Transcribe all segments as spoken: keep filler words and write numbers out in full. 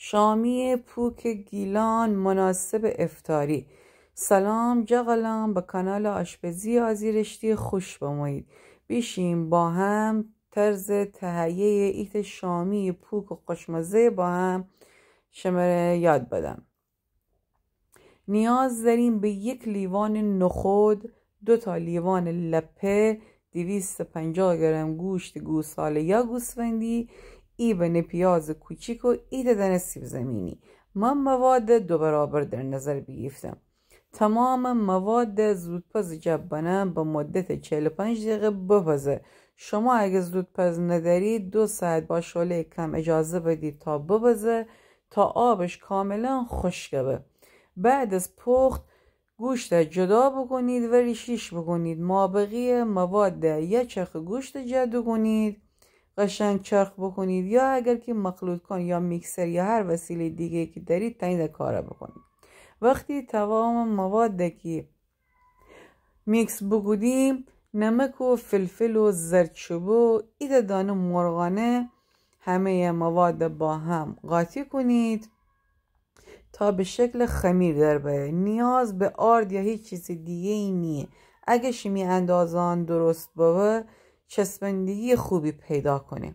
شامی پوک گیلان مناسب افطاری. سلام جغلان، به کانال آشپزی آزی رشتی خوش بمویید. بیشیم با هم طرز تهیه ایت شامی پوک و خوشمزه با هم شمره یاد بدم. نیاز داریم به یک لیوان نخود، دو تا لیوان لپه، دویست و پنجاه گرم گوشت گوساله یا گوسفندی، ای بنه پیاز کوچیک و ای دانه سیب زمینی. من مواد دو برابر در نظر بیگیفتم. تمام مواد زودپز جا بنه به مدت چهل و پنج دقیقه بپزه. شما اگه زودپز ندارید، دو ساعت با شعله کم اجازه بدید تا بپزه، تا آبش کاملا خشک به. بعد از پخت گوشت جدا بکنید و ریش ریش بکنید. مابقی مواد یا چرخ گوشت جا دوکنید، قشنگ چرخ بکنید، یا اگر که مخلوط کن یا میکسر یا هر وسیله دیگه که دارید، تنید کار بکنید. وقتی تمام مواد که میکس بکودیم، نمک و فلفل و زردچوبه و ایده دانه مرغانه، همهٔ مواد با هم قاطی کنید تا به شکل خمیر در بیه. نیاز به آرد یا هیچ چیز دیگه ای نیه. اگه شیمی اندازان درست ببه، چسبندگی خوبی پیدا کنه.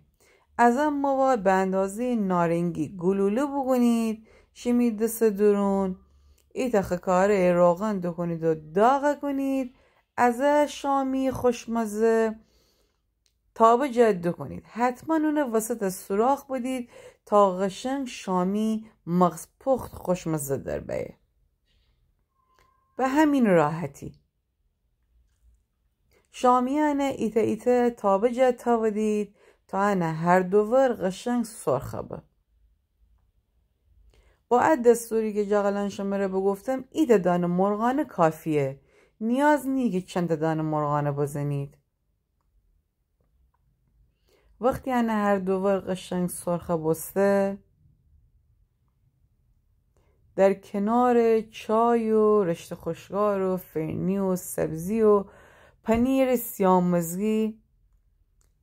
از ان مواد به اندازهٔ نارنگی گلوله بکنید. شیمی دس درون ایته خکاره روغن دوکنید و داغ کنید. از شامی خوشمزه تابه جا دوکنید. حتما اونه وسط سوراخ بدید تا قشنگ شامی مغز پخت خوشمزه در بیه. به همین راحتی. شامیانه ایته ایته تابه جا تاودید تا انه هر دو ور قشنگ سرخه به. با ا دستوری که جغلان شمره بگفتم، ایته دانه مرغانه کافیه. نیاز نیه که چند تا دانه مرغانه بزنید. وقتی انه هر دو ور قشنگ سرخه بوسته، در کنار چای و رشته خوشگار و فرنی و سبزی و پنیر سیامزگی،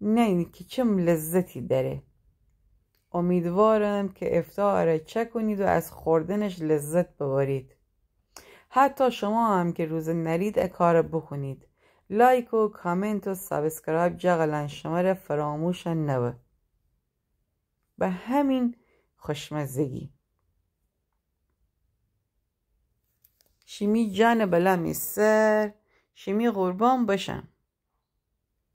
نه اینی که چه لذتی داره. امیدوارم که افطار چکنید و از خوردنش لذت ببرید. حتی شما هم که روزه نرید، ا کار بکنید. لایک و کامنت و سابسکرایب جغلان شمره فراموش نبه. به همین خوشمزگی. شیمی جان بلا می سر، شیمی قربان بشم.